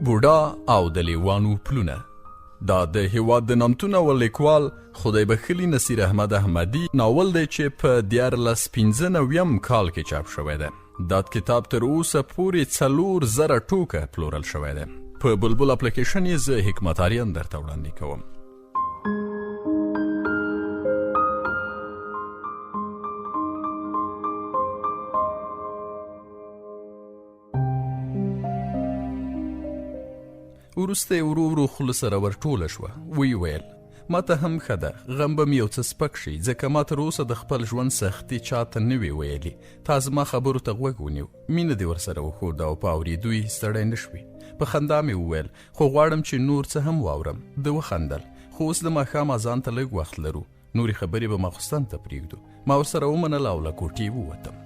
بوډا او د لیوانو پلونه. دا د هیواد د نامتو ناول لیکوال خدای بخښلي نصیر احمد احمدي ناول دی چې په 1395 کال کې چاپ شوی دی. دا کتاب تر اوسه پورې 4000 ټوکه پلورل شوی دی. په بلبل اپلیکیشن یې زه حکمت آریان درته وړاندې کوم. وروسته یې ورو ورو خوله سره ورټوله شوه. ویې ویل، ما ته هم ښه ده، غم به مې یو څه سپک شي، ځکه ما تر اوسه د خپل ژوند سختي چا ته نه وې ویلي. تا زما خبرو ته غوږ ونیو، مینه دې ورسره وښوده او په اورېدو یې ستړی نه شوې. په خندا مې وویل، خو غواړم چې نور څه هم واورم. ده وخندل، خو اوس د ماښام اذان ته لږ وخت لرو، نورې خبرې به ماخوستن ته پرېږدو. ما ورسره ومنله او له کوټې ووتم.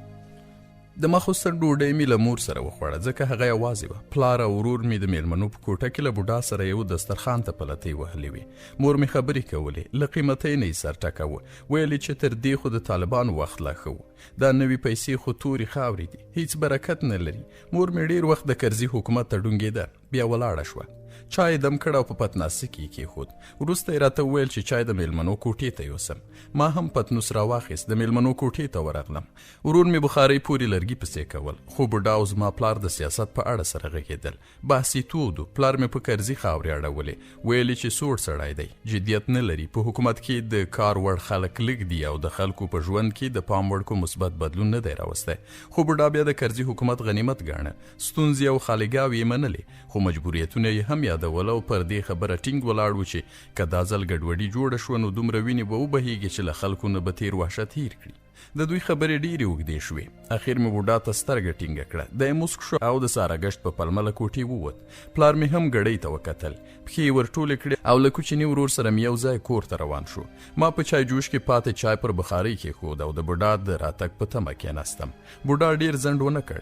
د ماخوستن ډوډۍ مې له مور سره وخوړه، ځکه هغه یوازې وه. پلار او ورور مې د میلمنو په کوټه کې له بوډا سره یو دسترخوان ته پلتۍ وهلې وې. مور مې خبرې کولې، له قیمتۍ نه یې سر ټکاوه. ویل یې چې تر دې خو د طالبانو وخت لا ښه و، دا نوې پیسې خو تورې خاورې دي، هیڅ برکت نه لري. مور مې ډېر وخت د کرزي حکومت ته ډونګېده، بیا ولاړه شوه. چای یې دم کړ او په پتناسي کې یې کېښود. وروسته یې راته وویل چې چای د میلمنو کوټې ته یوسم. ما هم پتنوس راواخیست، د میلمنو کوټې ته ورغلم. ورور مې بخارۍ پورې لرګي پسې کول، خو بوډا او زما پلار د سیاست په اړه سره غږېدل. بحث یې تود و. پلار مې په کرزي خاورې اړولې، ویل یې چې سوړ سړی دی، جدیت نه لري، په حکومت کې د کار وړ خلک لږ دي او د خلکو په ژوند کې د پام وړ کوم مثبت بدلون نه دی راوستی. خو بوډا بیا د کرزي حکومت غنیمت ګاڼه، ستونزې او خالیګاوې یې منلې، خو مجبوریتونه یې هم یادول او پر دې خبره ټینګ ولاړ و چې که دا ځل ګډوډي جوړه شوه نو دومره وینې به وبهیږي چې له خلکو نه به تېر وحشت هیر کړي. د دوی خبرې ډېرې اوږدې شوې. اخر مې بوډا ته سترګه ټینګه کړه. دی موسک شو او د سارهګشت په پلمه له کوټې ووت. پلار مې هم ګړۍ ته وکتل، پښې یې ورټولې کړې او له کوچني ورور سره مې یو ځای کور ته روان شو. ما په چای جوش کې پاتې چای پر بخارۍ کېښود او د بوډا د راتګ په تمه کېناستم. بوډا ډېر ځنډ ونه کړ.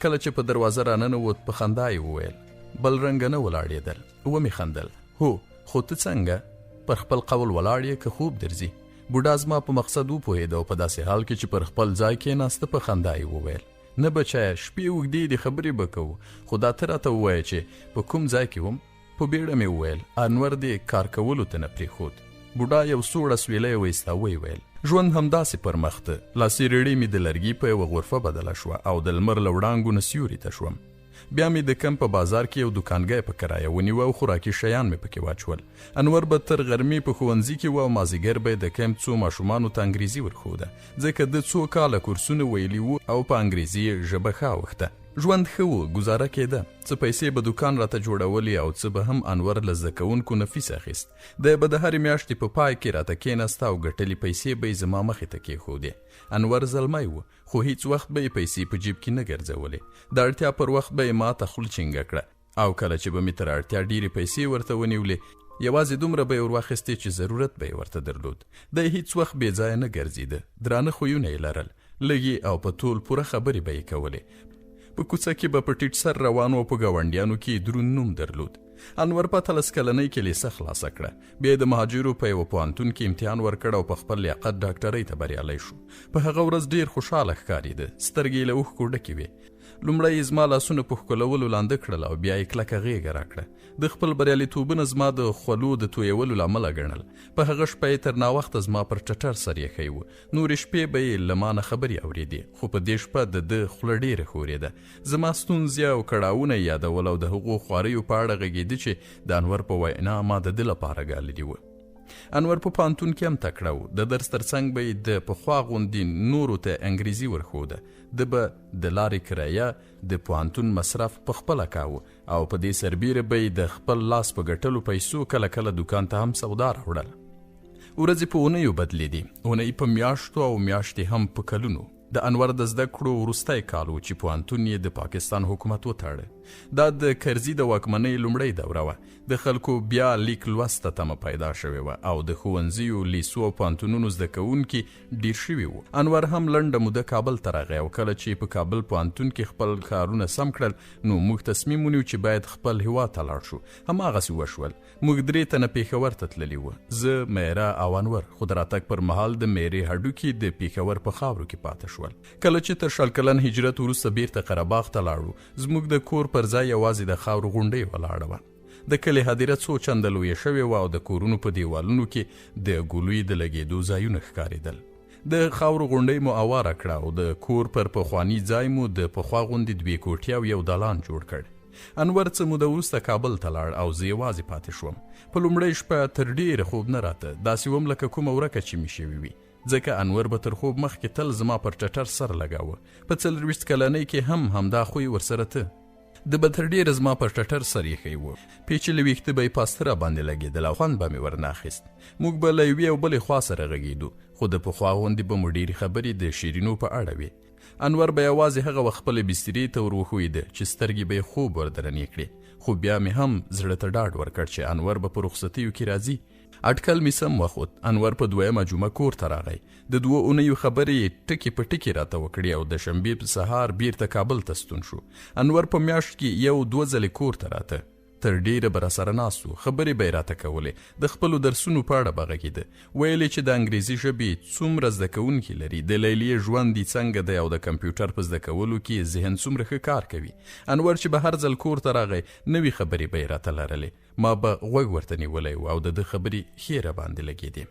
کله چې په دروازه راننووت، په خندا یې وویل، بل رنګه نه ولاړېدل. ومې خندل، هو، خو ته څنګه؟ پر خپل قول ولاړ یې که خوب درځي؟ بوډا زما په مقصد وپوهېده او په داسې حال کې چې پر خپل ځای کېناسته، په خندا یې وویل، نه بچیه، شپې اوږدې دي، خبرې به کوو، خو دا ته راته ووایه چې په کوم ځای کې وم؟ په بیړه مې وویل، انور دې کار کولو ته نه پرېښود. بوډا یو سوړ اسویلی وایست او ویې ویل، ژوند همداسې پر مخ ته. لاسي رېړۍ مې د لرګي په یوه غرفه بدله شوه او د لمر له وړانګو نه سیوري ته شوم. بیا مې د کمپ په بازار کې یو دوکانګی په کرایه ونیو او خوراکي شیان مې پکې واچول. انور به تر غرمې په ښوونځي کې و او مازیګر به یې د کمپ څو ماشومانو ته انګریزي ورښوده، ځکه ده څو کاله کورسونه ویلي وو او په انګریزي یې ژبه ښه اوښته. ژوند ښه و، ګوزاره کېده. څه پیسې به دوکان راته جوړولې او څه به هم انور له زده کوونکو نه فیس اخیست. دی به د هرې میاشتې په پای کې راته کېناسته او ګټلې پیسې به یې زما مخې ته کېښودې. انور زلمی و، خو هیڅ وخت به یې پیسې په جیب کې نه ګرځولې. د اړتیا پر وخت به یې ماته خوله چینګه کړه او کله چې به مې تر اړتیا ډېرې پیسې ورته ونیولې، یوازې دومره به یې ورواخیستې چې ضرورت به یې ورته درلود. دی هیڅ وخت بې ځایه نه ګرځېده. درانه خویونه یې لرل. لږې او په تول پوره خبرې به یې کولې. په کوڅه کې به په ټیټ سر روان و او په ګاونډیانو کې یې دروند نوم درلود. انور په 18 کلنۍ کې لیسه خلاصه کړه. بیا یې د مهاجرو په یوه پوهنتون کې امتحان ورکړ او په خپل لیاقت ډاکټرۍ ته بریالی شو. په هغه ورځ ډېر خوشحاله ښکارېده. سترګې یې له اوښکو ډکې وې. لومړی یې زما لاسونه په ښکلولو لانده کړل او بیا یې کلکه غېږه راکړه. ده خپل بریالیتوبونه زما د خولو د تویولو له امله ګڼل. په هغه شپه یې تر ناوخته زما پر ټټر سر ایښی و. نورې شپې به یې له ما نه خبرې اورېدې، خو په دې شپه د ده خوله ډېره ښورېده. زما ستونزې او کړاوونه یې یادول او د هغو خواریو په اړه غږېده چې د انور په وینا ما د ده لپاره ګاللي وو. انور په پوهنتون کې هم تکړه و. د درس تر څنګ به یې د پخوا غوندې نورو ته انګریزي ورښوده. ده به د لارې کرایه، د پوهنتون مصرف په خپله کاوه او په دې سربېره به یې د خپل لاس په ګټلو پیسو کله کله دوکان ته هم سودا راوړله. ورځې په اونیو بدلېدې، اونۍ په میاشتو او میاشتې هم په کلونو. د انور د زده کړو وروستی کال و چې پوهنتون یې د پاکستان حکومت وتاړه. دا د کرزي د واکمنۍ لومړۍ دوره وه. د خلکو بیا لیک لوست ته تمه پیدا شوې وه او د ښوونځیو، لیسو او پوهنتونونو زده کوونکي ډېر شوي وو. انور هم لنډه موده کابل ته راغی او کله چې په کابل پوهنتون کې خپل کارونه سم کړل نو موږ تصمیم ونیو چې باید خپل هیواد ته لاړ شو. هماغسې وشول. موږ درې تنه پېښور ته تللي وو، زه، میره او انور، خو د راتګ پر مهال د میرې هډوکي د پېښور په خاورو کې پاتې شول. شول. کله چې تر 20 کلن هجرت وروسته بیرته قرهباغ ته لاړو، زموږ د کور پر ځای یوازې د خاورو غونډۍ ولاړه وه. د کلي هدیره څو چنده لویه شوې وه او د کورونو په دیوالونو کې د ګولوی د لګېدو ځایونه ښکارېدل. د خاورو غونډۍ مو اواره کړه او د کور پر پخواني ځای مو د پخوا غوندې دوې کوټې او یو دالان جوړ کړ. انور څه موده وروسته کابل ته لاړ او زه یوازې پاتې شوم. په لومړۍ شپه تر ډېره خوب نه راته، داسې وم لکه کومه ورکه چې مې شوې وي، ځکه انور به تر خوب مخکې تل زما پر ټټر سر لګاوه. په 24 کلنۍ کې هم همدا خوی ورسره ته. ده به تر ډېره زما پر ټټر سر ایښی و. پېچلي ویښته به یې پاسته راباندې لګېدل او خوند به مې ورنه اخیست. موږ به له یوې او بلې خوا سره غږېدو، خو د پخوا غوندې به مو ډېرې خبرې د شیرینو په اړه وې. انور به یوازې هغه وخت خپلې بسترې ته ور وښویده چې سترګې به یې خوب ور درنې کړې، خو بیا مې هم زړه ته ډاډ ورکړ چې انور به په رخصتیو کې راځي. اټکل مې سم وخوت. انور په دویمه جمعه کور ته راغی. د دوو اونیو خبرې یې ټکي په ټکي راته وکړې او د شنبې په سهار بیرته کابل ته ستون شو. انور په میاشت کې یو دوه ځلې کور ته راته. تر ډېره به راسره ناست و، خبرې به یې راته کولې، د خپلو درسونو په اړه به غږېده. ویل یې چې د انګریزي ژبې څومره زده کوونکي لري، د لیلیې ژوند یې څنګه دی او د کمپیوټر په زده کولو کې یې ذهن څومره ښه کار کوي. انور چې به هر ځل کور ته راغی، نوې خبرې به یې راته لرلې. ما به غوږ ورته نیولی و او د ده خبرې ښې راباندې لګېدې.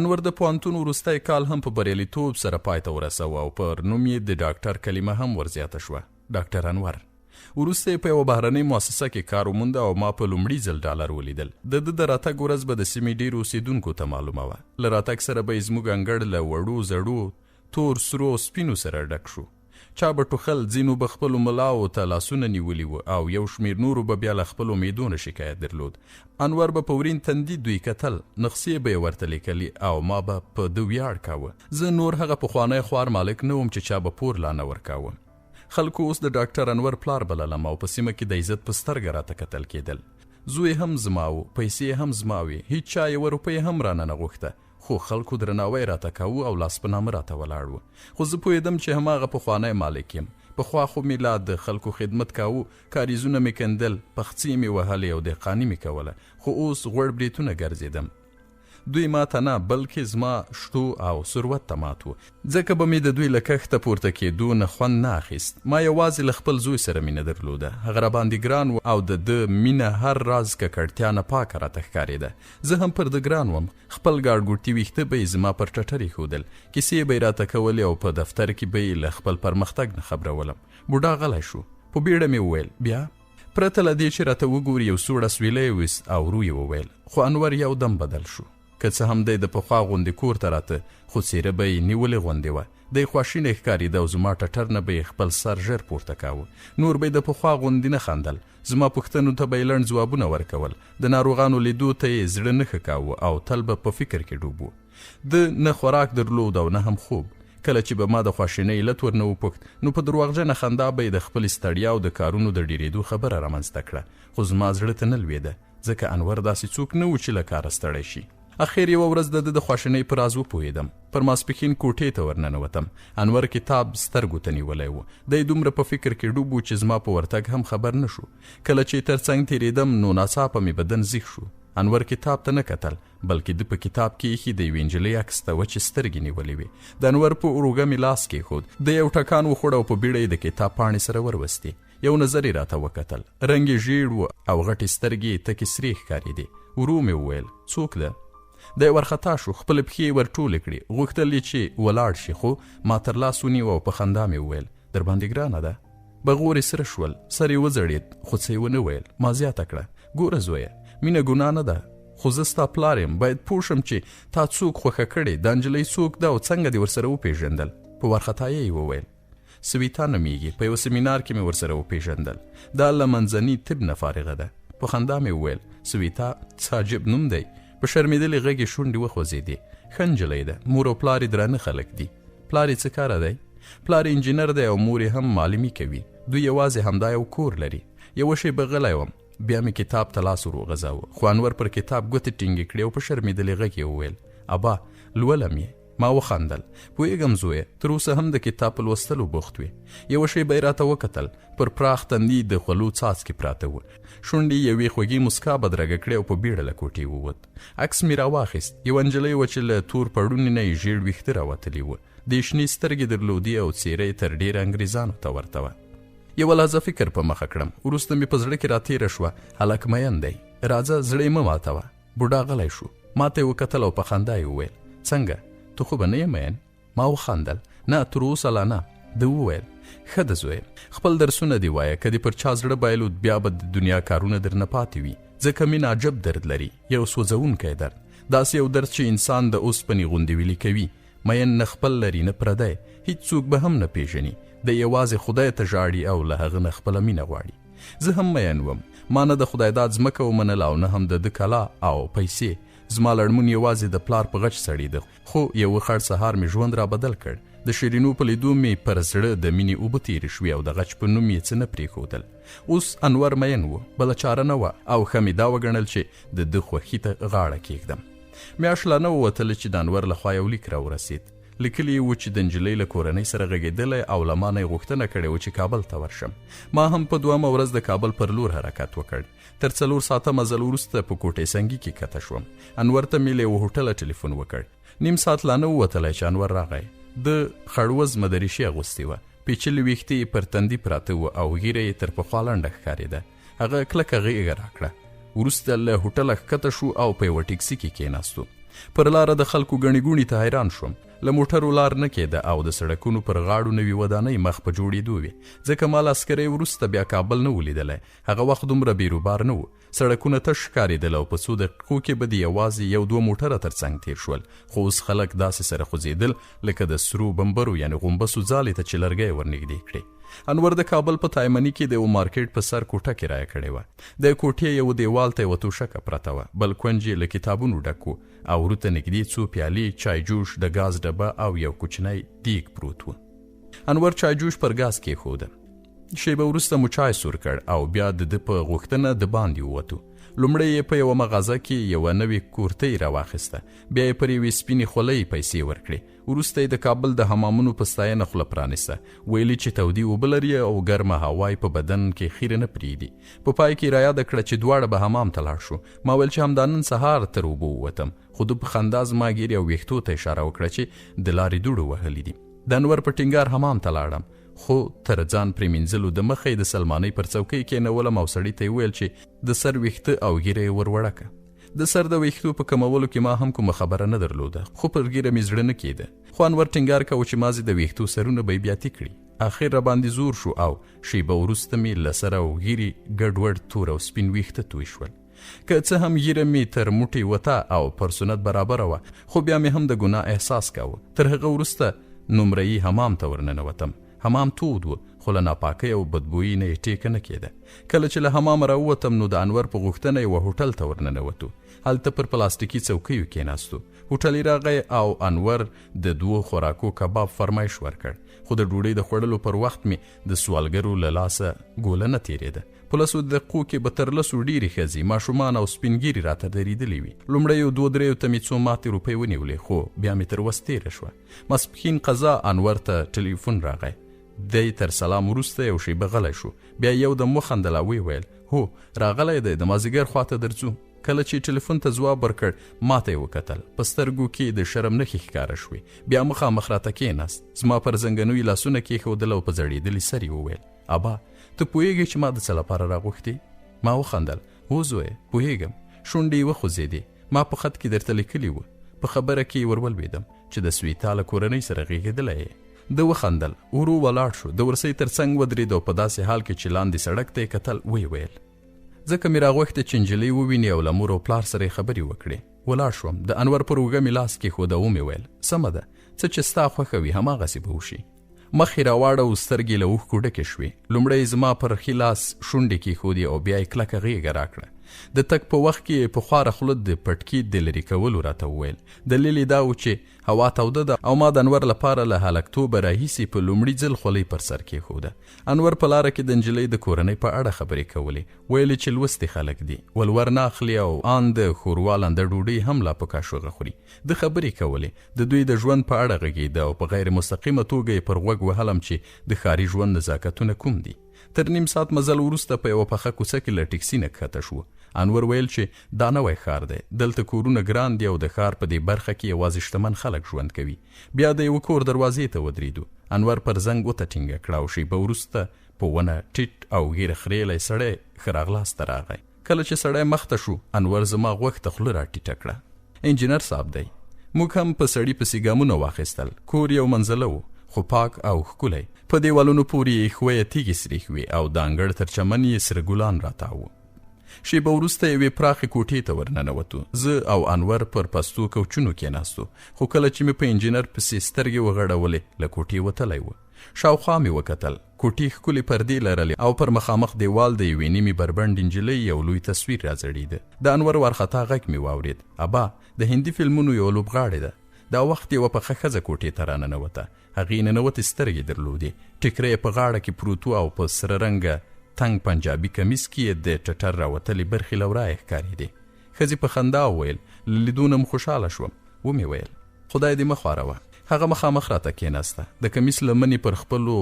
انور د پوهنتون وروستی کال هم په بریالیتوب سره پای ته ورساوه او پر نوم یې د ډاکټر کلمه هم ورزیاته شوه، ډاکټر انور. وروسته یې په یوه بهرنۍ موسسه کې کار ومونده او ما په لومړي ځل ډالر ولیدل. د ده د راتګ ورځ به د سیمې ډېرو اوسېدونکو ته معلومه وه. له راتګ سره به یې زموږ انګړ له وړو زړو، تور، سرو او سپینو سره ډک شو. چا به ټوخل، ځینو به خپلو ملاوو ته لاسونه نیولي وو او یو شمېر نورو به بیا له خپلو معدو نه شکایت درلود. انور به په ورین تندي دوی کتل، نخسې به یې ورته لیکلې او ما به په ده ویاړ کاوه. زه نور هغه پخوانی خوار مالک نه وم چې چا به پور لا نه ورکاوه. خلکو اوس د ډاکټر انور پلار بللم او په سیمه کې د عزت په سترګه راته کتل کېدل. زوی هم زما و، پیسې یې هم زما وې، هیچا یوه روپۍ هم رانه نه غوښته، خو خلکو درناوی راته کاوه او لاس په نامه راته ولاړ وو. خو زه پوهېدم چې هماغه پخوانی مالک یم. پخوا خو مې لا د خلکو خدمت کاوه، کاریزونه مې کندل، پخڅې مې وهلې او دهقاني مې کوله، خو اوس غوړ برېتونه ګرځېدم. دوی ما ته نه، بلکې زما شتو او ثروت ته مات وو، ځکه به مې د دوی له کښته پورته کېدو نه خوند نه اخیست. ما یوازې له خپل زوی سره مینه درلوده، هغه راباندې ګران و او د ده مینه هر راز ککړتیا نه پاکه راته ښکارېده. زه هم پر ده ګران وم. خپل ګاډګوټي ویښته به یې زما پر ټټر ایښودل، کیسې به یې راته کولې او په دفتر کې به یې له خپل پرمختګ نه خبرولم. بوډا غلی شو. په بیړه مې وویل، بیا؟ پرته له دې چې راته وګوري یو سوړ اسویلی یې ویست او ورو یې وویل، خو انور یو دم بدل شو. که څه هم دی د پخوا غوندې کور ته راته، خو څېره به یې نیولې غوندې وه. دی خواشینی ښکارېده او زما ټټر نه به یې خپل سر ژر پورته کاوه. نور به یې د پخوا غوندې نه خندل. زما پوښتنو ته به یې لنډ ځوابونه ورکول. د ناروغانو لیدو ته یې زړه نه ښه کاوه او تل به په فکر کې ډوب و. ده نه خوراک درلود او نه هم خوب. کله چې به ما د خواشینۍ علت ورنه وپوښت، نو په درواغجنه خندا به یې د خپلې ستړیا او د کارونو د ډېرېدو خبره رامنځته کړه، خو زما زړه ته نه لوېده، ځکه انور داسې څوک نه و چې له کاره ستړی شي. اخر یوه ورځ د ده د خواشینۍ په راز وپوهېدم. پر ماسپښین کوټې ته ورننوتم. انور کتاب سترګو ته نیولی و. دی دومره په فکر کې ډوب و چې زما په ورتګ هم خبر نه شو. کله چې تر څنګ تېرېدم، نو ناڅاپه مې بدن زیښ شو. انور کتاب ته نه کتل، بلکې ده په کتاب کې ایښي د یوې نجلۍ عکس ته وچې سترګې نیولې وې. د انور په اوږه مې لاس کېښود. ده یو ټکان وخوړ او په بیړه یې د کتاب پاڼې سره وروستې. یو نظر یې راته وکتل. رنګ یې ژیړ و او غټې سترګې یې تکې سرې ښکارېدې. ورو مې وویل، څوک ده؟ دی ورخطا شو، خپلې پښې یې ورټولې کړې، غوښتل یې چې ولاړ شي، خو ما تر لاس ونیو او په خندا مې وویل، درباندې ګرانه ده؟ بغور یې سره شول، سر یې وځړېد، خو څه یې ونه ویل. ما زیاته کړه، ګوره زویه، مینه ګناه نه ده، خو زه ستا پلار یم، باید پوه شم چې تا څوک خوښه کړې، دا نجلۍ څوک ده او څنګه دې ورسره وپېژندل؟ په وارخطایۍ یې وویل، سویتا نومېږي، په یوه سیمینار کې مې ورسره وپېژندل، دا له منځني طب نه فارغه ده. په خندا مې وویل، سویتا څه عجب نوم دی. په شرمېدلي غږ یې شونډې وخوځېدې، ښه نجلۍ ده، مور او پلار یې درانه خلک دي. پلار یې څه کاره دی؟ پلار یې انجینر دی او مور یې هم معلمي کوي. دوی یوازې همدا یو کور لري. یوه شېبه غلی وم، بیا مې کتاب ته لاس ور وغځاوه، خو انور پر کتاب ګوتې ټینګې کړې او په شرمېدلي غږ یې وویل، ابا، لولم یې. ما وخندل، پوهېږم زویه، تر اوسه هم د کتاب په لوستلو بوخت وې. یوه شېبه یې راته وکتل، پر پراخ تندي د خولو څاڅکي پراته وو. شونډې یې یوې خوږې موسکا بدرګه کړې او په بیړه له کوټې ووت. عکس مې راواخیست، یوه نجلۍ وه چې له تور پړوني نه یې ژېړ ویښته راوتلي وو. دې شنې سترګې درلودې او څېره یې تر ډېره انګرېزانو ته ورته وه. یوه لحظه فکر په مخه کړم، وروسته مې په زړه کې راتېره شوه، هلک مین دی، راځه زړه یې مه ماتوه. بوډا غلی شو، ماته یې وکتل او په خندا یې وویل، څنګه، ته خو به نه یې مین؟ ما وخندل، نه، تر اوسه لا نه. ده وویل، ښه ده زویه، خپل درسونه دې وایه، که دې پر چا زړه بایلود بیا به د دنیا کارونه درنه پاتې وي، ځکه مینه عجب درد لري، یو سوځوونکی درد، داسې یو درد چې انسان د اوسپنې غوندې ویلي کوي. مین نه خپل لري نه پردی، هیڅوک به هم نه پېژني، دی یوازې خدای ته ژاړي او له هغه نه خپله مینه غواړي. زه هم مین وم، ما نه د خدایداد ځمکه ومنله او نه هم د ده کلا او پیسې. زما لړمون یوازې د پلار په غچ سړېده، خو یوه خړ سهار مې ژوند را بدل کړ. د شیرینو په لیدو مې پر زړه د مینې اوبه تېرې شوې او د غچ په نوم یې څه نه پرېښودل. اوس انور مین و، بله چاره نه وه او ښه مې دا وګڼل چې د ده خوښي ته غاړه کېږدم. میاشت لا نه وه وتلې چې د انور له خوا یو لیک راورسېد. لیکلي یې وو چې د نجلۍ له کورنۍ سره غږېدلی او له ما نه یې غوښتنه کړې وه چې کابل ته ورشم. ما هم په دوهمه ورځ د کابل پر لور حرکت وکړ. تر څلور ساعته مزل وروسته په کوټې سنګي کې کښته شوم. انور ته مې له یوه هوټله ټلیفون وکړ. نیم ساعت لا نه و وتلی چې انور راغی. ده خړوزمه دریشي اغوستې وه. پېچلي ویښتې یې پر تندي پراته وو او ږیره یې تر پخوا لنډه ښکارېده. هغه کلکه غېږه راکړه. وروسته له هوټله ښکته شو او په یوه ټیکسي کې کېناستو. پر لاره د خلکو ګڼې ګوڼې ته حیران شوم. له موټرو لار نه کېده او د سړکونو پر غاړو نوې ودانۍ مخ په جوړېدو وې. ځکه ما له عسکرۍ وروسته بیا کابل نه و لیدلی. هغه وخت دومره بیروبار نه و. سړکونه تش ښکارېدل او په څو دقیقو کې به دې یوازې یو دوه موټره تر څنګ تېر شول، خو اوس خلک داسې سره خوځېدل لکه د سرو بمبرو یعنې غومبسو ځالې ته چې لرګی ورنږدې کړې. انور د کابل په تایمني کې د یوه مارکېټ په سر کوټه کرایه کړې وه. د کوټې یوه دېوال ته یوه توشکه پرته وه، بل کونج یې له کتابونو ډک و او وروته نږدې څو پیالې، چایجوش، د ګاز ډبه او یو کوچنی دیګ پروت و. انور چایجوش پر ګاز کېښوده. شیبه وروسته مو چای سور کړ او بیا د ده په غوښتنه د باندې ووتو. لومړی یې په یوه مغازه کې یوه نوې کورتۍ راواخیسته، بیا یې پر یوې سپینې خولۍ پیسې ورکړې. وروسته یې د کابل د حمامونو په ستاینه خوله پرانیسته، ویلي چې تودې اوبه لري او ګرمه هوا یې په بدن کې خیره نه پرېږدي. په پای کې یې رایاده کړه چې دواړه به حمام ته لاړ شو. ما ویل چې همدا نن سهار تر اوبو ووتم، خو ده په خندا زما ږیرې او ویښتو ته اشاره وکړه چې د لارې دوړو وهلي دي. د انور په ټینګار حمام ته لاړم، خو تر ځان پرېمینځلو د مخه یې د سلمانۍ پر څوکۍ کېنولم او سړي ته یې وویل چې د سر ویښته او ږیره یې ور وړه که. د سر د ویښتو په کمولو کې ما هم کومه خبره نه درلوده، خو پر ږیره مې زړه نه کېده. خو انور ټینګار کاوه چې مازې د ویښتو سرونه به یې بیاتي کړي. اخر راباندې زور شو او شیبه وروسته مې له سره او ږیرې ګډوډ تور او سپین ویښته توی شول. که څه هم ږیره مې تر موټي وته او پر سنت برابره وه، خو بیا مې هم د ګناه احساس کاوه. تر هغه وروسته نومرهیي حمام ته ورننوتم. حمام تود و، خو له ناپاکۍ او بدبویۍ نه یې ټیکه نه کېده. کله چې له حمامه راووتم، نو د انور په غوښتنه یوه هوټل ته ورننوتو. هلته پر پلاستیکي څوکیو کېناستو. هوټلي راغی او انور د دوو خوراکو کباب فرمایش ورکړ، خو د ډوډۍ د خوړلو پر وخت مې د سوالګرو له لاسه ګوله نه تېرېده. په لسو دقیقو کې به تر لسو ډېرې ښځې، ماشومان او سپین ږیري راته درېدلي وي. لومړیو دوو دریو ته مې څو ماتې روپۍ ونیولې، خو بیا مې تر وس تېره شوه. ماسپښین قضا انور ته ټلیفون راغی. دی تر سلام وروسته یو شیبه غلی شو، بیا یې یو دم وخندل او ویې ویل، هو، راغلی دی، د مازدیګر خواته درځو. کله چې ټلیفون ته ځواب ورکړ، ماته یې وکتل. په سترګو کې یې د شرم نښې ښکاره شوې. بیا مخامخ راته کېناست، زما پر زنګنو یې لاسونه کېښودل او په ځړېدلي سر یې وویل، ابا، ته پوهېږې چې ما د څه لپاره راغوښتې؟ ما وخندل، هو زویه، پوهېږم. شونډې یې وخوځېدې. ما په خط کې درته لیکلي وو. په خبره کې یې ورولوېدم چې د سویتا له کورنۍ سره غېږېدلی یې. ده وخندل، ورو ولاړ شو، د ورسۍ تر څنګ ودرېد او په داسې حال کې چې لاندې سړک ته یې کتل، ویې ویل. ځکه مې راغوښتې چې نجلۍ وویني او له مور او پلار سره یې خبرې وکړي. ولاړ شوم، د انور پر اوږه مې لاس کېښود او ومې ویل، سمه ده، څه چې ستا خوښه وي هماغسې به وشي. مخ یې راواړاوه، سترګې یې له اوښکو ډکې شوې. لومړی یې زما پر ښي لاس شونډې کېښودې او بیا یې کلکه غېږه راکړه. د تګ په وخت کې یې په خواره خوله د پټکي د لرې کولو راته وویل. دلیل یې دا و چې هوا توده ده او ما د انور لپاره له هلکتوبه راهیسې په لومړي ځل خولۍ پر سر کېښوده. انور په لاره کې د نجلۍ د کورنۍ په اړه خبرې کولې. ویل یې چې لوستي خلک دي، ولور نه اخلي او آن د ښوروا لنده ډوډۍ هم لا په کاشوغه خوري. ده خبرې کولې، د دوی د ژوند په اړه غږېده او په غیر مستقیمه توګه یې پر غوږ وهلم چې د ښاري ژوند نزاکتونه کوم دي. تر نیم ساعت مزل وروسته په یوه پخه کوڅه کې له ټکسي نه کښته شوو. انور ویل چې دا نوی ښار دی، دلته کورونه ګران دي او د ښار په دې برخه کې یوازې شتمن خلک ژوند کوي. بیا د یوه کور دروازې ته ودرېدو. انور پر زنګ وته ټینګه کړه او شیبه وروسته په ونه ټیټ او ږیره خریلی سړی ښه راغلاست ته راغی. کله چې سړی مخته شو، انور زما غوږ ته خوله راټیټه کړه. انجینر صاحب دی. موږ هم په سړي پسې ګامونه واخیستل. کور یو منزله و، خو پاک او ښکلی. په دېوالونو پورې یې ښویه تیږې سرېښ وې او د انګړ تر چمن یې سره ګلان راتاو وو. شېبه وروسته یوې پراخې کوټې ته ورننوتو. زه او انور پر پستو کوچونو کېناستو، خو کله چې مې په انجینر پسې سترګې وغړولې، له کوټې وتلی و. شاوخوا مې وکتل. کوټې ښکلې پردې لرلې او پر مخامخ دېوال د یوې نیمې بربنډې نجلۍ یو لوی تصویر راځړېده. د انور وارخطا غږ مې واورېد، ابا، د هندي فلمونو یوه لوبغاړې ده. دا وخت یوه پخه ښځه کوټې ته راننوته. هغې ننوتې سترګې درلودې، ټیکری یې په غاړه کې پروت و او په سره رنګه تنګ پنجابي کمیس کې یې د ټټر راوتلې برخې له ورایه ښکارېدې. ښځې په خندا وویل، له لیدو نه مو خوشحاله شوم. ومې ویل. خدای دې مه خواروه. هغه مخامخ راته کېناسته، د کمیس لمن یې پر خپلو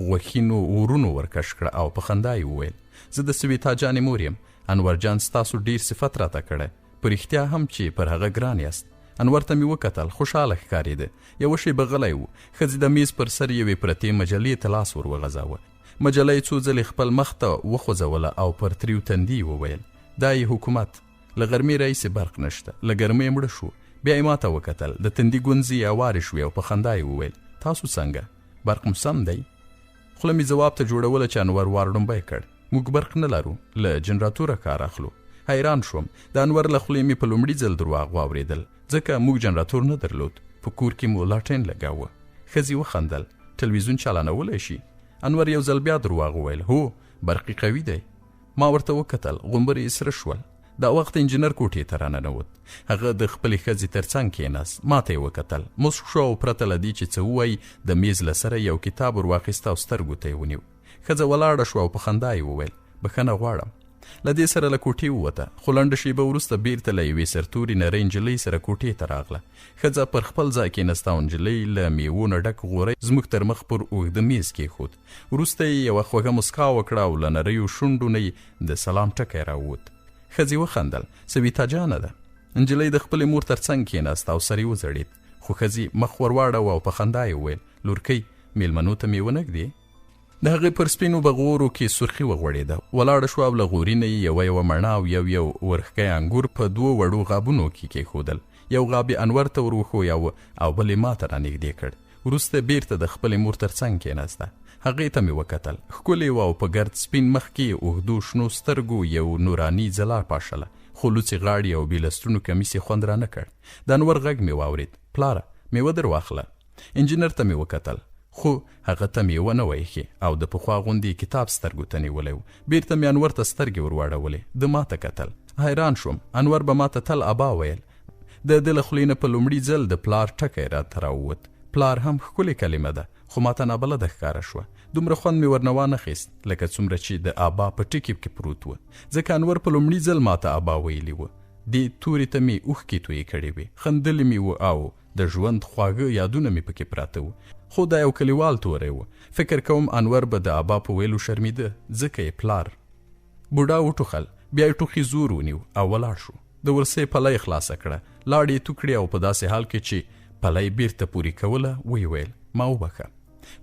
غوښینو ورونو ورکش کړه او په خندا یې وویل، زه د سویتا جانې مور یم، انور جان ستاسو ډېر صفت راته کړی، په رښتیا هم چې پر هغه ګران یاست. انور ته مې وکتل، خوشحاله ښکارېده. یوه شېبه غلی و. ښځې د مېز پر سر یوې پرتې مجلې ته لاس ور وغځاوه. مجله یې څو ځلې خپل مخ ته وخوځوله او پر تریو تندي یې وویل، دا یې حکومت. له غرمې راهیسې برق نشته، له ګرمۍ مړه شوو. بیا یې ماته وکتل، د تندي ګونځې یې اوارې شوې او په خندا یې وویل، تاسو څنګه؟ برق مو سم دی؟ خوله مې ځواب ته جوړوله چې انور وار ړومبی کړ، موږ برق نه لرو، له جنراتوره کار اخلو. حیران شوم، د انور له خولې مې په لومړي ځل درواغ واورېدل، ځکه موږ جنراتور نه درلود، په کور کې مو لاټین لګاوه. ښځې وخندل، ټلویزیون چالانولی شي؟ انور یو ځل بیا درواغ وویل، هو، برق یې قوي دی. ما ورته وکتل، غومبرې یې سره شول. دا وخت انجینر کوټې ته راننوت. هغه د خپلې ښځې تر څنګ کېناست، ما ته یې وکتل، موسک شو او پرته له دې چې څه ووایي، د میز له سره یې یو کتاب ور واخیست او سترګو ته یې ونیو. ښځه ولاړه شوه او په خندا یې وویل، بښنه غواړم. له دې سره له کوټې ووته، خو لنډه شېبه وروسته بېرته له یوې سرتورې نرۍ نجلۍ سره کوټې ته راغله. ښځه پر خپل ځای کېناسته او نجلۍ له مېوو نه ډک غوری زموږ تر مخ پر اوږده مېز کېښود. وروسته یې یوه خوږه موسکا وکړه او له نریو شونډو نه یې د سلام ټکی راووت. ښځې وخندل، سویتا جانه ده. نجلۍ د خپلې مور تر څنګ کېناسته او سر یې وځړېد، خو ښځې مخ ورواړاوه او په خندا یې وویل، لورکۍ، مېلمنو ته مېوه نه ږدې؟ د هغې پر سپینو بغورو کې سرخي وغوړېده. ولاړه شوه او له غوري نه یې یوه یوه مڼه او یو یو ورښکی انګور په دوو وړو غابونو کې کېښودل. یو غاب یې انور ته ور وښویاوه او بل یې ما ته رانږدې کړ. وروسته بېرته د خپلې مور تر څنګ کېناسته. هغې ته مې وکتل. ښکلې وه او په ګرد سپین مخ کې یې اوږدو شنو سترګو یو نوراني ځلا پاشله، خو لوڅې غاړې او بې لستوڼو کمیس یې خوند رانه کړ. د انور غږ مې واورېد، پلاره! مېوه در واخله. انجینر ته مې وکتل، خو هغه ته مېوه نه وه ایښې او د پخوا غوندې یې کتاب سترګو ته نیولی و. بېرته مې انور ته سترګې ور واړولې. ده ماته کتل. حیران شوم. انور به ماته تل ابا ویل. د ده له خولې نه په لومړي ځل د پلار ټکی راته راووت. پلار هم ښکلې کلمه ده، خو ماته نابلده ښکاره شوه. دومره خوند مې ورنه وانه خیست، لکه څومره چې د ابا په ټکي کې پروت و. ځکه انور په لومړي ځل ماته ابا ویلي و. دې توري ته مې اوښکې تویې کړې وې، خندلي مې وو او د ژوند خواږه یادونه مې پکې پراته وو. خو دا یو کلیوال توری و. فکر کوم انور به د ابا په ویلو شرمېده، ځکه یې پلار. بوډا وټوخل، بیا یې ټوخي زور ونیو او ولاړ شو. د ورسې پله یې خلاصه کړه، لاړې یې تو کړې او په داسې حال کې چې پله یې بېرته پورې کوله، ویې ویل، ما وبخښه.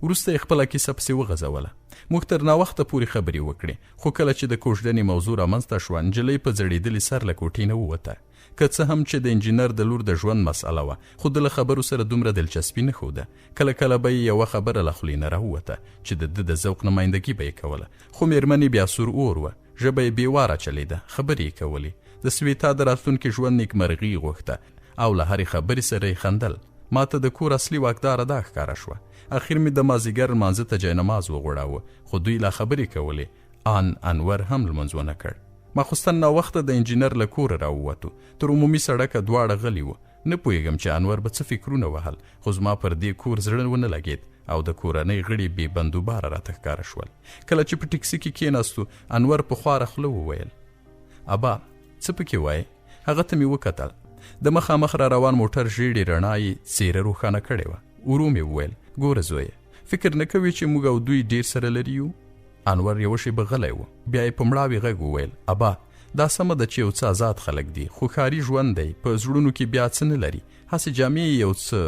وروسته یې خپله کیسه پسې وغځوله. موږ تر ناوخته پورې خبرې وکړې، خو کله چې د کوژدنې موضوع رامنځته شوه، نجلۍ په ځړېدلي سر له کوټې نه ووته. که څه هم چې د انجینر د لور د ژوند مسئله وه، خو ده له خبرو سره دومره دلچسپي نه ښوده. کله کله به یې یوه خبره له خولې نه راووته چې د ده د ذوق نمایندګي به یې کوله، خو مېرمن یې بیا سور اور وه. ژبه یې بې واره چلېده، خبرې یې کولې. د سویتا د راتلونکي ژوند نېکمرغي یې غوښته او له هرې خبرې سره یې خندل. ما ته د کور اصلي واکداره دا ښکاره شوه. اخیر مې د مازیګر لمانځه ته جاینماز وغوړاوه، خو دوی لا خبرې کولې. آن انور هم لمونځ ونه کړ. ماخوستن ناوخته د انجینر له کوره راووتو. تر عمومي سړکه دواړه غلي وو. نه پوهېږم چې انور به څه فکرونه وهل، خو زما پر دې کور زړه ونه لګېد او د کورنۍ غړي بې بندوباره راته ښکاره شول. کله چې په ټکسي کې کېناستو، انور په خواره خوله وویل، ابا، څه پکې وایې؟ هغه ته مې وکتل. د مخامخ را روان موټر ژېړې رڼا یې څېره روښانه کړې وه. ورو مې وویل، ګوره زویه، فکر نه کوې چې موږ او دوی ډېر سره لري یو؟ انور یوه شېبه غلی و، بیا یې په مړاوي غږ وویل، ابا! دا سمه ده چې یو څه ازاد خلک دي، خو ښاري ژوند دی، په زړونو کې بیا څه نه لري، هسې جامې یې یو څه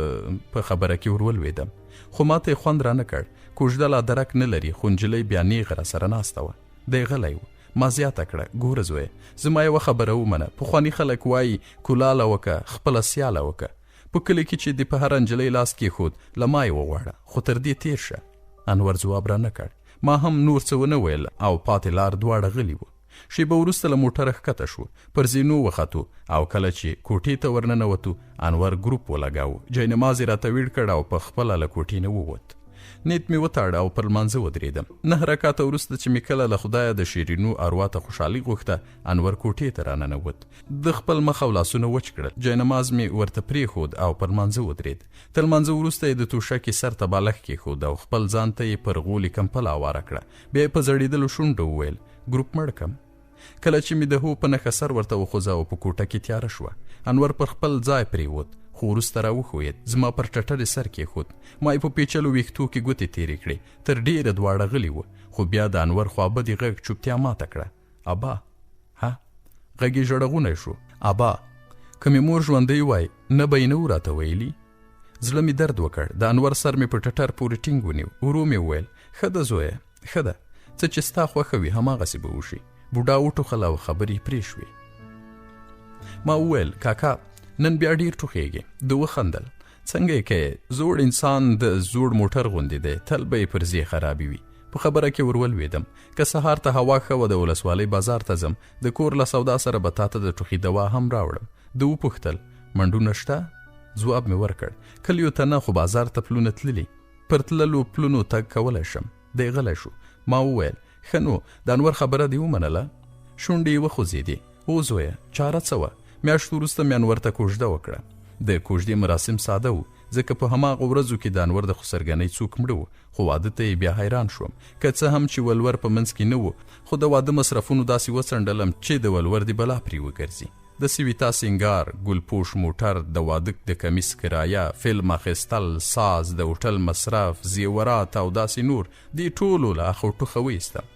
په خبره کې ورولوېدم، خو ماته یې خوند رانه کړ، کوژده لا درک نه لري، خو نجلۍ بیا نېغه راسره ناسته وه. دی غلی و. ما زیاته کړه، ګوره زویه! زما یوه خبره ومنه، پخواني خلک وایي، کولاله وکه، خپله سیاله وکه. په کلي کې چې دې په هره نجلۍ لاس کېښود، له ما یې وغواړه، خو تر دې تېر شه. انور ځواب رانه کړ. ما هم نور څه ونه ویل او پاتې لار دواړه غلي وو. شېبه وروسته له موټره ښکته شوو، پر زینو وختو او کله چې کوټې ته ورننوتو، انور ګروپ ولګاوه، جاینماز یې راته ویړ کړ او په خپله له کوټې نه ووت. نیت مې وتاړه او پر لمانځه ودرېدم. نهه رکعته وروسته چې مې کله له خدایه د شیرینو اروا ته خوشحالي غوښته، انور کوټې ته راننوت. ده خپل مخ او لاسونه وچ کړل، جاینماز مې ورته پرېښود او پر لمانځه ودرېد. تر لمانځه وروسته یې د توشکې سر ته بالښت کېښود او خپل ځان ته یې پر غولي کمپله اواره کړه. بیا یې په ځړېدلو شونډو وویل، ګروپ مړ کم. کله چې مې د هو په نښه سر ورته وخوځاوه، په کوټه کې تیاره شوه. انور پر خپل ځای پرېوت، خو وروسته راوښویېد، زما پر ټټر یې سر کېښود. ما یې په پېچلو ویښتو کې ګوتې تېرې کړې. تر ډېره دواړه غلي وو، خو بیا د انور خوابدي غږ چوپتیا ماته کړه. ابا! ها؟ غږ یې ژړغونی شو. ابا! که مې مور ژوندۍ وای، نه به یې نه وو راته ویلي؟ زړه مې درد وکړ. د انور سر مې په ټټر پورې ټینګ ونیو. ورو مې وویل، ښه ده زویه! ښه ده، څه چې ستا خوښه وي هماغسې به وشي. بوډا وټوخل او خبرې پرې شوې. ما وویل، کاکا نن بیا ډیر ټوخېږې. ده وخندل، څنګه یې کوې، زوړ انسان د زوړ موټر غوندې دی، تل به یې پرزې خرابې وي. په خبره کې ورولوېدم، که سهار ته هوا ښه وه د ولسوالۍ بازار ته ځم، د کور له سودا سره به تاته د ټوخي دوا هم راوړم. ده وپوښتل، منډونه شته؟ ځواب مې ورکړ، کلیو ته نه، خو بازار ته پلونه تللي. پر تللو پلونو تګ کولی شم. دی غلی شو. ما وویل، ښه نو، د انور خبره دې ومنله؟ شونډې یې وخوځېدې. هو زویه، چاره څه وه؟ میاشت وروسته مې انور ته کوژده وکړه. د کوژدې مراسم ساده وو، ځکه په هماغو ورځو کې د انور د خسرګنۍ څوک مړه وو، خو واده ته یې بیا حیران شوم. که څه هم چې ولور په منځ کې نه و، خو د واده مصرفونو داسې وڅنډلم چې د ولور دې بلا پرې وګرځي. د سویتا سینګار، ګل پوش موټر، د واده د کمیس کرایه، فلم اخیستل، ساز، د هوټل مصرف، زیورات او داسې نور، دې ټولو له اخ او ټوخه وایستم.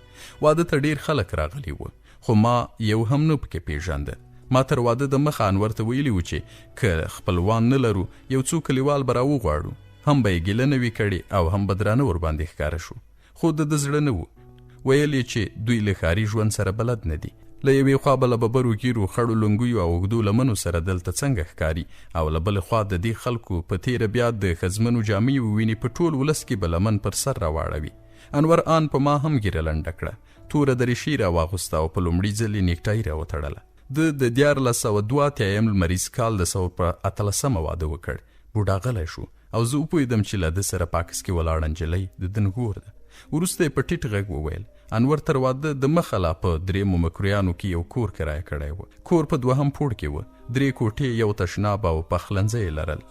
واده ته ډېر خلک راغلي وو، خو ما یو هم نه پکې پېژنده. ما تر واده د مخه انور ته ویلي وو چې که خپلوان نه لرو، یو څو کلیوال به راوغواړو، هم به یې ګیله نه وي کړې او هم به درانه ورباندې ښکاره شو. خو د ده زړه نه و. ویل یې چې دوی له ښاري ژوند سره بلد نه دي. له یوې خوا به له ببرو ږیرو، خړو لونګیو او اوږدو لمنو سره دلته څنګه ښکاري او له بلې خوا د دې خلکو، په تېره بیا د ښځمنو جامې وویني، په ټول ولس کې به لمن پر سر راواړوي. انور آن په ما هم ږیره لنډه کړه، توره دریشي یې راواغوسته او په لومړي ځل یې نیکټايي راوتړله. ده د 1382 یم لمریز کال د ثور په اتلسمه واده وکړ. بوډا غلی شو. او زه وپوهېدم چې له ده سره په عکس کې ولاړه نجلۍ د ده نګور ده. وروسته یې په ټیټ غږ وویل، انور تر واده د مخه لا په درېیمو مکرویانو کې یو کور کرایه کړی و. کور په دوهم پوړ کې و، درې کوټې، یو تشناب او پخلنځی یې لرل.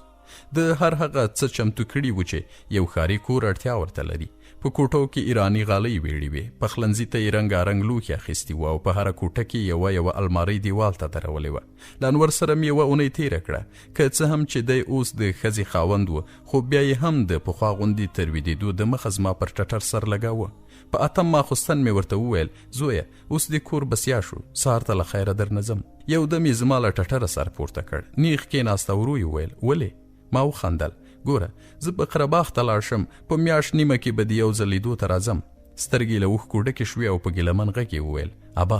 ده هر هغه څه چمتو کړي وو چې یو ښاري کور اړتیا ورته لري. په کوټو کې ایراني غالۍ ویړې وې، پخلنځي ته یې رنګارنګ لوښي اخیستي وو او په هره کوټه کې یوه یوه المارۍ دیوال ته درولې وه. له انور سره مې یوه اونۍ تېره کړه. که څه هم چې دی اوس د ښځې خاوند و، خو بیا یې هم د پخوا غوندې تر ویدېدو د مخه زما پر ټټر سر لګاوه. په اتم ماخوستن مې ورته وویل، زویه! اوس دې کور بسیا شو، سهار ته له خیره درنه ځم. یو دم یې زما له ټټره سر پورته کړ، نېغ کېناست او ورو یې وویل، ولې؟ ما وخندل، ګوره! زه به قره باغ ته لاړ شم، په میاشت نیمه کې به دې یو ځل لیدو ته راځم. سترګې یې له اوښکو ډکې شوې او په ګیله من غږ یې وویل، ابا!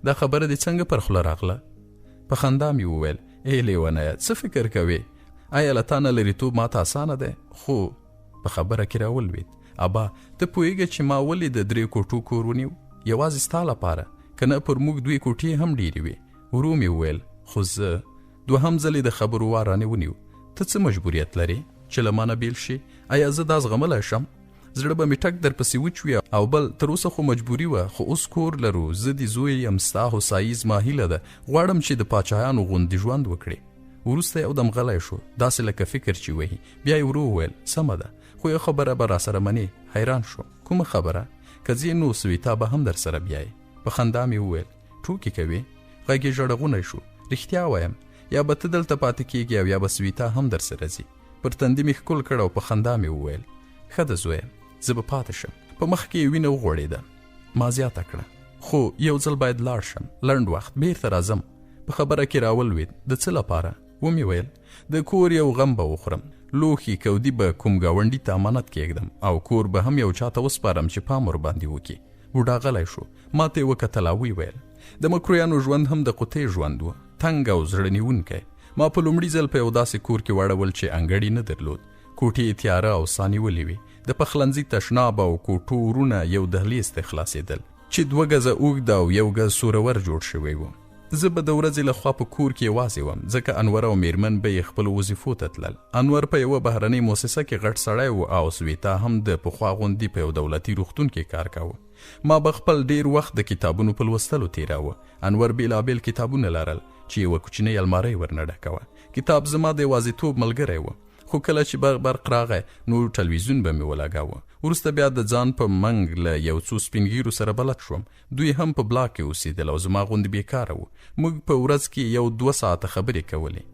دا خبره دې څنګه پر خوله راغله؟ په خندا مې وویل، ای لیونیه! څه فکر کوې؟ ایا له تا نه لرېتوب ماته اسانه دی؟ خو په خبره کې راولوېد، ابا! ته پوهېږې چې ما ولې د درې کوټو کور ونیو؟ یوازې ستا لپاره، که نه پر موږ دوې کوټې هم ډېرې وې. ورو مې وویل، خو زه. دوهم ځل یې د خبرو وار رانه ونیو، ته څه مجبوریت لرې چې له مانه بېل شې؟ ایا زه دا زغملی شم؟ زړه به مې ټک درپسې وچوي او بل تر اوسه خو مجبوري وه، خو اوس کور لرو، زه دې زوی یم، ستا هوسايي زما هیله ده، غواړم چې د پاچایانو غوندې ژوند وکړې. وروسته یو دم غلی شو، داسې لکه فکر چې وهي، بیا یې ورو وویل، سمه ده، خو یوه خبره به راسره منې؟ حیران شوم، کومه خبره؟ که ځې نو سویتا به هم درسره بیایې. په خندا مې وویل، ټوکې کوې؟ غږ یې ژړغونی شو، رښتیا وایم، یا به ته دلته پاتې کېږې او یا به سویتا هم درسره ځي. پر تندي مې ښکل کړ او په خندا مې وویل، ښه ده زویه، زه به پاتې شم. په مخ کې یې وینه وغوړېده. ما زیاته کړه، خو یو ځل باید لاړ شم، لنډ وخت، بیرته راځم. په خبره کې راولوېد، د څه لپاره؟ ومې ویل، د کور یو غم به وخورم، لوښي کودي به کوم ګاونډي ته امانت کېږدم او کور به هم یو چاته وسپارم چې پام ورباندې وکړي. بوډا غلی شو، ما ته یې وکتل او ویې ویل، د مکرویانو ژوند هم د قوطې ژوند و، تنګ او زړه نیونکی. ما په لومړي ځل په یو داسې کور کې واړول چې انګړ نه درلود، کوټې یې تیاره او سا نیولې وې، د پخلنځي تشناب او کوټو ورونه یو دهلیز ته خلاصېدل چې 2 ګزه اوږد او 1 ګز سورور جوړ شوی و. زه به د ورځې له خوا په کور کې یوازې وم، ځکه انور او میرمن به یې خپلو وظیفو ته تلل. انور په یوه بهرنۍ موسسه کې غټ سړی و او سویتا هم د پخوا غوندې په یو دولتي روغتون کې کار کاوه. ما به خپل ډیر وخت د کتابونو په لوستلو تېراوه. انور بېلابېل کتابونه لرل چې یوه کوچنۍ المارۍ ورنه ډکه وه. کتاب زما د یوازیتوب ملګری و، خو کله چې به برق راغی نو ټلویزیون به مې ولګاوه. وروسته بیا د ځان په منګ له یو څو سپینږیرو سره بلد شوم. دوی هم په بلاک کې اوسېدل او زما غوندې بېکاره وو. موږ په ورځ کې 1-2 ساعته خبرې کولې.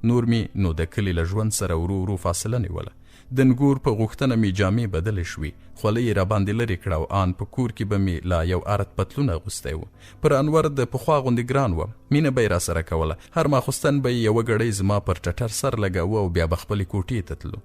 نور مې نو د کلي له ژوند سره ورو ورو فاصله نیوله. د نګور په غوښتنه مې جامې بدلې شوې، خولۍ یې راباندې لرې کړه او آن په کور کې به مې لا یو ارت پتلون اغوستی و. پر انور د پخوا غوندې ګران وم، مینه به یې راسره کوله. هر ماخوستن به یې یوه ګړۍ زما پر ټټر سر لګاوه او بیا به خپلې کوټې ته تلو.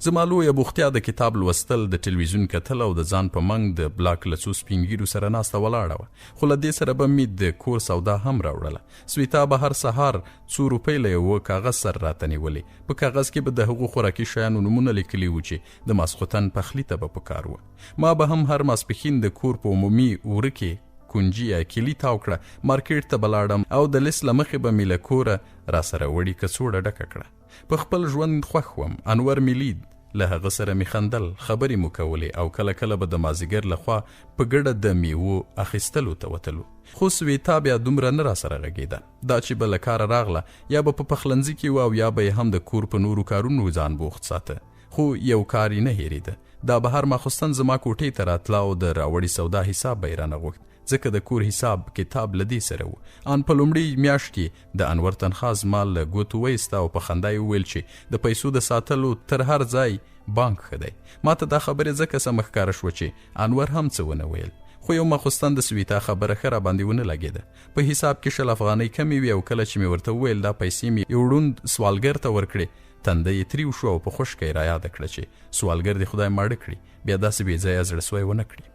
زما لویه بوختیا د کتاب لوستل، د ټلویزیون کتل او د ځان په منګ د بلاک له څو سپینږیرو سره ناسته ولاړه وه. خو له دې سره به مې د کور سودا هم راوړله. سویتا به هر سهار څو روپۍ له یوه کاغذ سره راته نیولې. په کاغذ کې به د هغو خوراکي شیانو نومونه لیکلي وو چې د ماسخوتن پخلي ته به پکار وه. ما به هم هر ماسپښین د کور په عمومي وره کې کنجي یا کیلي تاو کړه، مارکیټ ته به لاړم او د لیست له مخې به مې له کوره راسره وړي کڅوړه ډکه کړه. په خپل ژوند خوښ وم. انور مې لید، له هغه سره مې خندل، خبرې مو کولې او کله کله به د مازیګر له خوا په ګډه د میوو اخیستلو ته وتلو. خو سویتا بیا دومره نه راسره غږېده. دا چې به له کاره راغله، یا به په پخلنځي کې وه او یا به یې هم د کور په نورو کارونو ځان بوخت ساته. خو یو کار یې نه هېرېده، دا به هر ماخوستن زما کوټې ته راتله او د راوړې سودا حساب به یې رانه غوښت، ځکه د کور حساب کتاب له دې سره و. آن په لومړۍ میاشت کې د انور تنخوا زما له ګوتو وایسته او په خندا یې وویل چې د پیسو د ساتلو تر هر ځای بانک ښه دی. ما ته دا خبرې ځکه سمه ښکاره شوه چې انور هم څه ونه ویل. خو یو ماخوستن د سویتا خبره ښه راباندې ونه لګېده. په حساب کې 20 افغانۍ کمې وې او کله چې مې ورته وویل دا پیسې مې یو ړوند سوالګر ته ورکړې، تندی یې تریو شو او په خشکه یې رایاده کړه چې سوالګر دې خدای ماړه کړي، بیا داسې بې ځایه زړه سوی ونه کړي.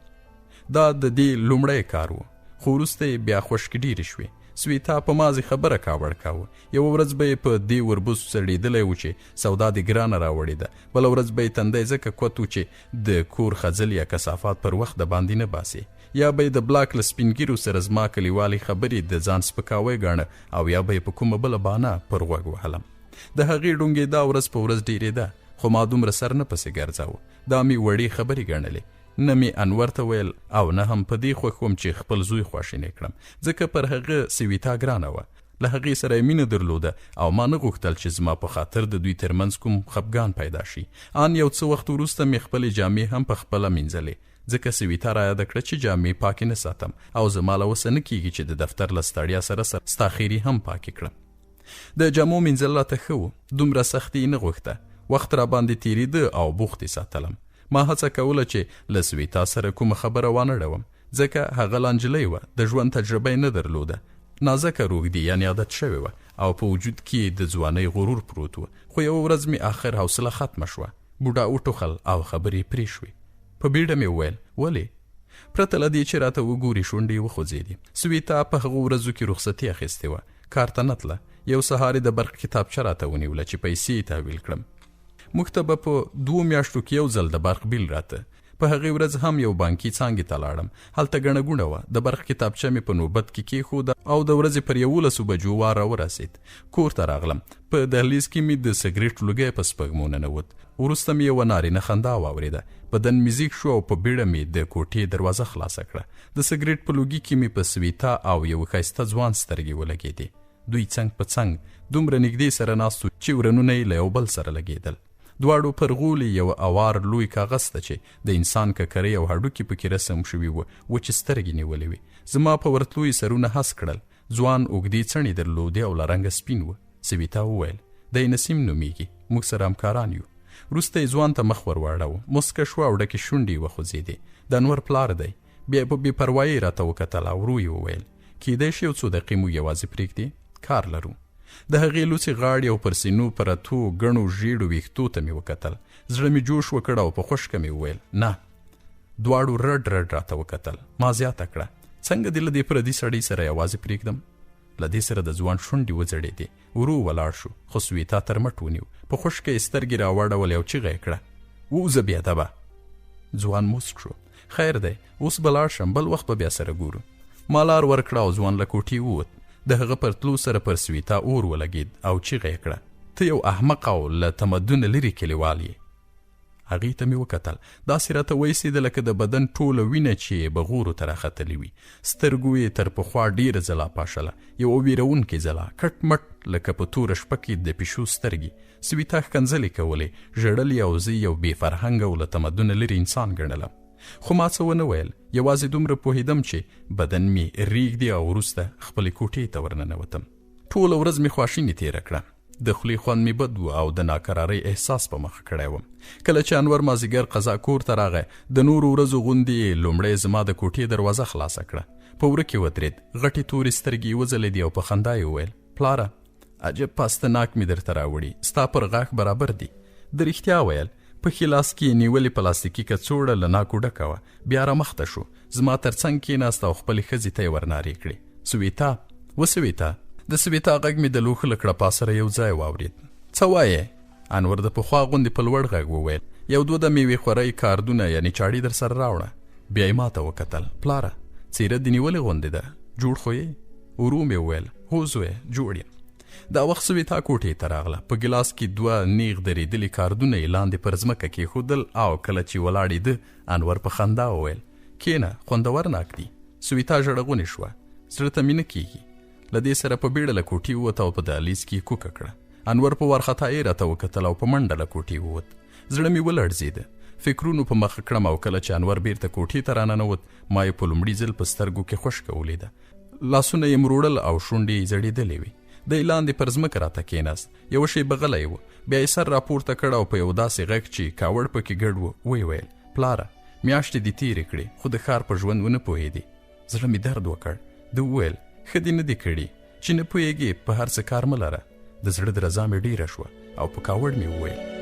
دا د دې لومړی کار و، خو وروسته یې بیا خشکې ډېرې شوې. سویتا په مازې خبره کاوړ کاوه. یوه ورځ به یې په دې وربوز څړېدلی و چې سودا دې ګرانه راوړې ده، بله ورځ به یې تندی ځکه کوت و چې د کور خځل یا کثافات پر وخت د باندې نه باسي، یا به یې د بلاک له سپینږیرو سره زما کلیوالې خبرې د ځان سپکاوی ګاڼه او یا به یې په کومه بله بانه پر غوږ وهلم. د هغې ډونګېدا ورځ په ورځ ډېرېده، خو ما دومره سر نه پسې ګرځاوه. دا مې وړې خبرې ګڼلې. نه مې انور ته ویل او نه هم په دې خوښ وم چې خپل زوی خواشینی کړم، ځکه پر هغه سویتا ګرانه وه. له هغې سره یې مینه درلوده او ما نه غوښتل چې زما په خاطر د دوی ترمنځ کوم خپګان پیدا شي. آن یو څه وخت وروسته مې خپلې جامې هم په خپله مینځلې، ځکه سویتا رایاده کړه چې جامې پاکې نه ساتم او زما له وسه نه کیږي چې د دفتر له ستړیا سره سره ستا خیرې هم پاکې کړم. د جامو مینځل راته ښه و، دومره سختي یې نه غوښته. وخت را باندې تېرېده او بوخت یې ساتلم. ما هڅه کوله چې له سویتا سره کومه خبره وانه ړوم، ځکه هغه لا نجلۍ وه، د ژوند تجربه یې نه درلوده، نازکه روږدي یعنې عادت شوې وه او په وجود کې یې د ځوانۍ غرور پروت و. خو یوه ورځ مې آخر حوصله ختمه شوه. بوډا وټوخل او خبرې یې پرې شوې. په بیړه مې وویل، ولې؟ پرته له دې چې راته وګوري شونډې یې وخوځېدې. سویتا په هغو ورځو کې رخصتي اخیستې وه، کار ته نه تله. یو سهار یې د برق کتابچه راته ونیوله چې پیسې یې تحویل کړم. موږ ته به په 2 میاشتو کې یو ځل د برق بیل راته. په هغې ورځ هم یو بانکي څانګې ته لاړم. هلته ګڼه ګوڼه وه. د برق کتابچه مې په نوبت کې کېښوده او د ورځې پر 11 بجو وار راورسېد. کور ته راغلم. په دهلیز کې مې د سګرټ لوګی په سپږمو ننوت. وروسته مې یوه نارینه خندا واورېده. بدن مې زیږ شو او په بیړه مې د کوټې دروازه خلاصه کړه. د سګرټ په لوګي کې مې په سویتا او یو ښایسته ځوان سترګې ولګېدې. دوی څنګ په څنګ دومره نږدې سره ناست وو چې ورنونه یې له یو بل سره لګېدل. دواړو پر غولي یو اوار لوی کاغذ ته چې د انسان ککرۍ او هډوکي پکې رسم شوي وو وچې سترګې نیولې وې. زما په ورتلو یې سرونه هس کړل. ځوان اوږدې څڼې درلودې او له رنګه سپین و. سویتا وویل، دی نسیم نومېږي، موږ سره همکاران یو. وروسته یې ځوان ته مخ ور واړاوه، موسکه شوه او ډکې شونډې یې وخوځېدې. د انور پلار دی. بیا په بې پروايۍ راته وکتل او ورو یې وویل، کیدای شي یو څو دقیقې موږ یوازې پرېږدې؟ کار لرو. د هغې لوڅې غاړې او پر سینو پرتو ګڼو ژیړو ویښتو ته مې وکتل. زړه مې جوش وکړ او په خشکه مې وویل، نه. دواړو رډ رډ راته وکتل. ما زیاته کړه، څنګه دې له دې پردي سړي سره یوازې پرېږدم؟ له دې سره د ځوان شونډې وځړېدې. ورو ولاړ شو، خو سویتا تر مټ ونیو. په خشکه یې سترګې راواړولې او چیغه یې کړه، ووځه بېادبه! ځوان موسک شو. خیر دی، اوس به لاړ شم، بل وخت به بیا سره ګورو. ما لار ورکړه او ځوان له کوټې ووت. د هغه پر تلو سره پر سویتا اور ولګېد او چیغه یې کړه، ته یو احمق او له تمدنه لرې کلیوال یې. هغې ته مې وکتل، داسې راته وایسېده لکه د بدن ټوله وینه چې یې بغورو ته راختلې وي. سترګو یې تر پخوا ډېره ځلا پاشله، یوه وېروونکې ځلا، کټ مټ لکه په توره شپه کې د پیشو سترګې. سویتا ښکنځلې کولې، ژړل یې او زه یې یو بې فرهنګه او له تمدنه لرې انسان ګڼلم. خو ما څه ونه ویل، یوازې دومره پوهېدم چې بدن مې رېږدي او وروسته خپلې کوټې ته ورننوتم. ټوله ورځ مې خواشینې تېره کړه. د خولې خوند مې بد و او د ناکرارۍ احساس په مخه کړی وم. کله چې انور مازیګر قضا کور ته راغی، د نورو ورځو غوندې یې لومړی زما د کوټې دروازه خلاصه کړه. په وره کې ودرېد، غټې تورې سترګې یې وځلېدې او په خندا یې وویل، پلاره! عجب پاسته ناک مې درته راوړي، ستا پر غاښ برابر دي. ده رښتیا ویل. په ښي لاس کې یې نیولې پلاستیکي کڅوړه له ناکو ډکه وه. بیا رامخته شو، زما تر څنګ کېناست او خپلې ښځې ته یې ورنارې کړې، سویتا! وسویتا! د سویتا غږ مې د لوښو له کړپا سره یو ځای واورېد. څه وایې؟ انور د پخوا غوندې په لوړ غږ وویل، یو دوه د میوې خورۍ کاردونه یعنې چاړې درسره راوړه. بیا یې ماته وکتل، پلاره! څېره دې نیولې غوندې ده، جوړ خو یې؟ ورو مې وویل، هو زویه، جوړ یم. دا وخت سویتا کوټې ته راغله. په ګیلاس کې دوه نیغ درېدلي کاردونه یې لاندې پر ځمکه کېښودل او کله چې ولاړېده، انور په خندا وویل، کېنه، خوندور ناک دي. سویتا ژړغونې شوه، زړه ته مې نه کېږي. له دې سره په بیړه له کوټې ووت او په دهلیز کې یې کوکه کړه. انور په وارخطایۍ راته وکتل او په منډه له کوټې ووت. زړه مې ولړزېده. فکرونو په مخه کړم او کله چې انور بیرته کوټې ته راننوت، ما یې په لومړي ځل په سترګو کې خشکه ولیده. لاسونه یې مروړل او شونډې یې ځړېدلې وې. دی لاندې پر ځمکه راته کېناست. یوه شېبه غلی و. بیا یې سر راپورته کړ او په یو داسې غږ چې کاوړ پکې ګډ و، ویې ویل، پلاره! میاشتې دې تېرې کړې، خو د ښار په ژوند ونه پوهېدې. زړه مې درد وکړ. ده وویل، ښه دې نه دي کړي. چې نه پوهېږې، په هر څه کار مه لره. د زړه درزا مې ډېره شوه او په کاوړ مې وویل.